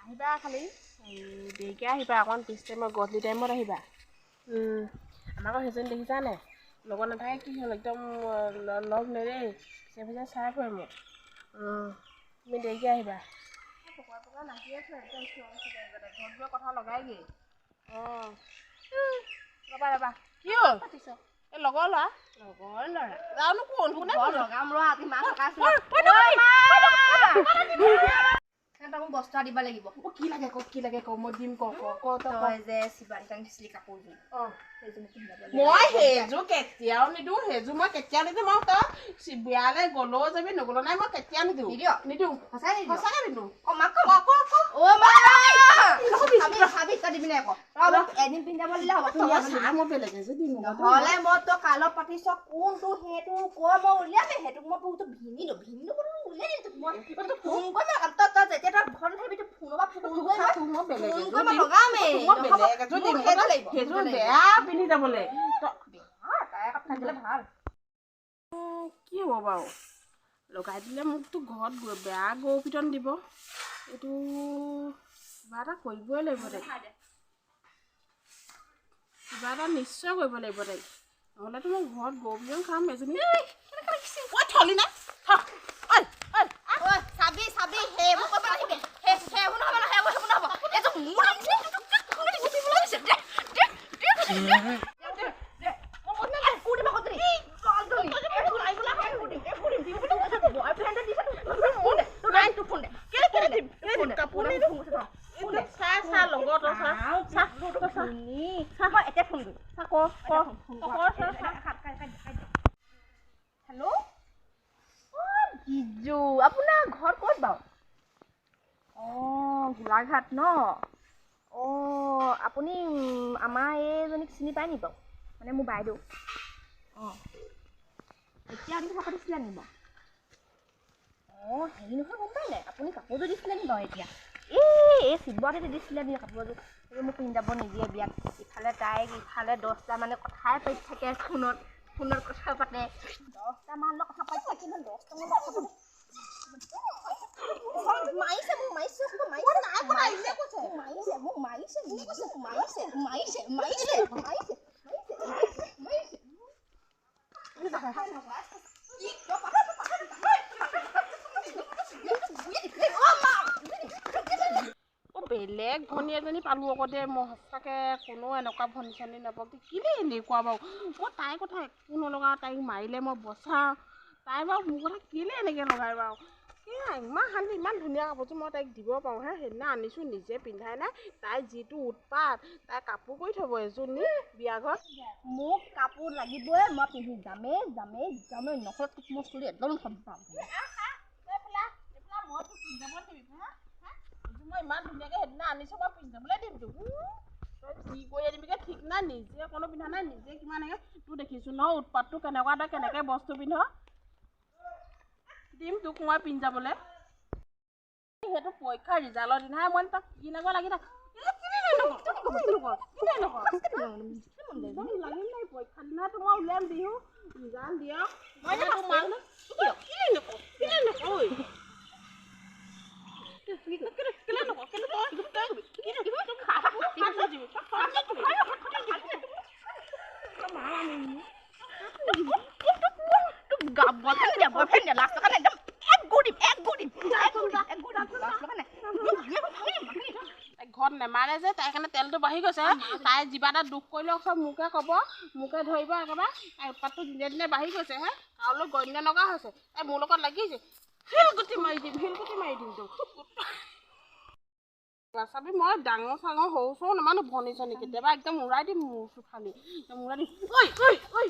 আহিবা খালি দেৰিকৈ আহিবা অকণমান পিছ টাইমত গধূলি টাইমত আহিবা। আমাৰ আকৌ সেইজনী দেখিছা নাই লগত নাথাকে কি হ'ল একদম লগ নেৰে পিছে পিছে চাই ফুৰে মোক। তুমি দেৰিকৈ আহিবা। পকৰা পকৰা নাচিয়ে ফুৰে একদম ঘৰত গৈ কথা লগাইগৈ। অঁ ৰ'বা ৰ'বা কি হ'ল এই লগৰ ল'ৰা লগৰ ল'ৰা যাওঁনো কোন কোনে লগাম ৰ আজি মাছ বস্তা দিব লাগিব। কি লাগে ক কি লাগে ক মই দিম ক ক ক তই যে শিৱানী দিছিলি কাপোৰযোৰ মই সেইযোৰ কেতিয়াও নিদিওঁ সেইযোৰ মই কেতিয়াও নিদিওঁ। মই তই বিয়ালৈ গ'লেও যাবি নগ'লেও নাই মই কেতিয়াও নিদিওঁ নিদিওঁ সঁচাকে নিদিওঁ। এদিন পিন্ধি যাব দিলে হ'ব মই বেলেগ এযোৰ দিম নহ'লে মই তই কালত পাতিছ কোনটো সেইটো ক মই উলিয়ামে সেইটোক মই বহুত ভিনি ভিনি উলিয়াই দিম মই ফোন কৰি তই তই যেতিয়া তই ঘৰত নাথাকিবি তই ফোনৰ পৰা ফোন কৰি মই লগামেই সেইযোৰ বেয়া পিন্ধি যাবলৈ ভাল কি হ'ব বাৰু লগাই দিলে মোকতো ঘৰত বেয়া গৰু পিটন দিব। এইটো কিবা এটা কৰিবই লাগিব তাইক কিবা এটা নিশ্চয় কৰিব লাগিব তাইক নহ'লেতো মই ঘৰত গৰু পিটন খাম এজনী। ঐ থলি না চাবি চাবি সেইবোৰ কৰিব নাহিবি সেইবোৰ নহ'ব নহয় সেইবোৰ নহ'ব এইটো মোৰ হেল্ল' জিজু আপোনাৰ ঘৰ ক'ত বাৰু? অঁ গোলাঘাট ন? অঁ আপুনি আমাৰ এইজনীক চিনি পায় নি বাৰু? মানে মোৰ বাইদেউ। অঁ এতিয়া আপুনি কথা পাতিছিলে নি বাৰু? অঁ হেৰি নহয় গম পাই নাই আপুনি কাপোৰযোৰ দিছিলে নি বাৰু এতিয়া? এই শিৱৰাত্ৰিতে দিছিলে নি কাপোৰযোৰ? সেইটো মোক পিন্ধি যাব নিদিয়ে বিয়াত। ইফালে তাইক ইফালে 10টা মানে কথাই পাতি থাকে ফোনত ফোনত কথা পাতে 10টামান কথা পাতি থাকে নহয় 10টামান কথা পাতে মাৰিছে মোক মাৰিছে মাৰিছে মোক মাৰিছে মাৰিছে মাৰিছে মাৰিছে মাৰিছে মাৰিছে। বেলেগ ভনী এজনী পালোঁ আকৌ দেই মই সঁচাকৈ কোনো এনেকুৱা ভনী চনী নাপাওঁ। কেলৈ এনেকুৱা বাৰু মই তাইৰ কথা একো নলগাওঁ তাইক মাৰিলে মই বচাওঁ তাই বাৰু মোৰ কথা কেলৈ এনেকৈ লগাই বাৰু? ইমান শান্তি ইমান ধুনীয়া কাপোৰযোৰ মই তাইক দিব পাৰোঁ হে সেইদিনা আনিছোঁ নিজে পিন্ধাই নাই তাইৰ যিটো উৎপাত তাই কাপোৰ কৰি থ'ব এযোৰ নি বিয়া ঘৰত। মোক কাপোৰ লাগিবই মই পিন্ধি যামেই যামেই যামেই নহ'লে তোক মই চুলি একদম পাম। মই তোক পিন্ধি যাব দিবি মই ইমান ধুনীয়াকৈ সেইদিনা আনিছোঁ মই পিন্ধি যাবলৈ দিম তোক। তই কি কৰি আনিবিগৈ ঠিক নাই নিজে অকণো পিন্ধা নাই নিজে কিমান তোৰ দেখিছোঁ নহয় উৎপাতটো কেনেকুৱা তই কেনেকৈ বস্তু পিন্ধ দিম তোক মই পিন্ধি যাবলৈ। সেইটো পৰীক্ষাৰ ৰিজাল্টৰ দিনাই মই তাক কি লাগি লাগি থাক পৰীক্ষাৰ দিনাতো মই উলিয়াম বিহু ৰিজাল্ট দিয়ক ঘৰত নেমাৰে যে তাই কাৰণে তেলটো বাঢ়ি গৈছে। তাই যিবা এটা দুখ কৰিলেও চব মোকে ক'ব মোকে ধৰিব একেবাৰে তাই উৎপাতটো দিনে দিনে বাঢ়ি গৈছে হে কাৰোলৈ গণ্য লগা হৈছে তাই মোৰ লগত লাগিছে শিলগুটি মাৰি দিম শিলগুটি মাৰি দিম তোক। চাবি মই ডাঙৰ চাঙৰ সৰু সৰু নামানো ভনী চনী কেতিয়াবা একদম উৰাই দিম মোৰ চুফালি একদম উৰাই দিম। ঐ ঐ ঐ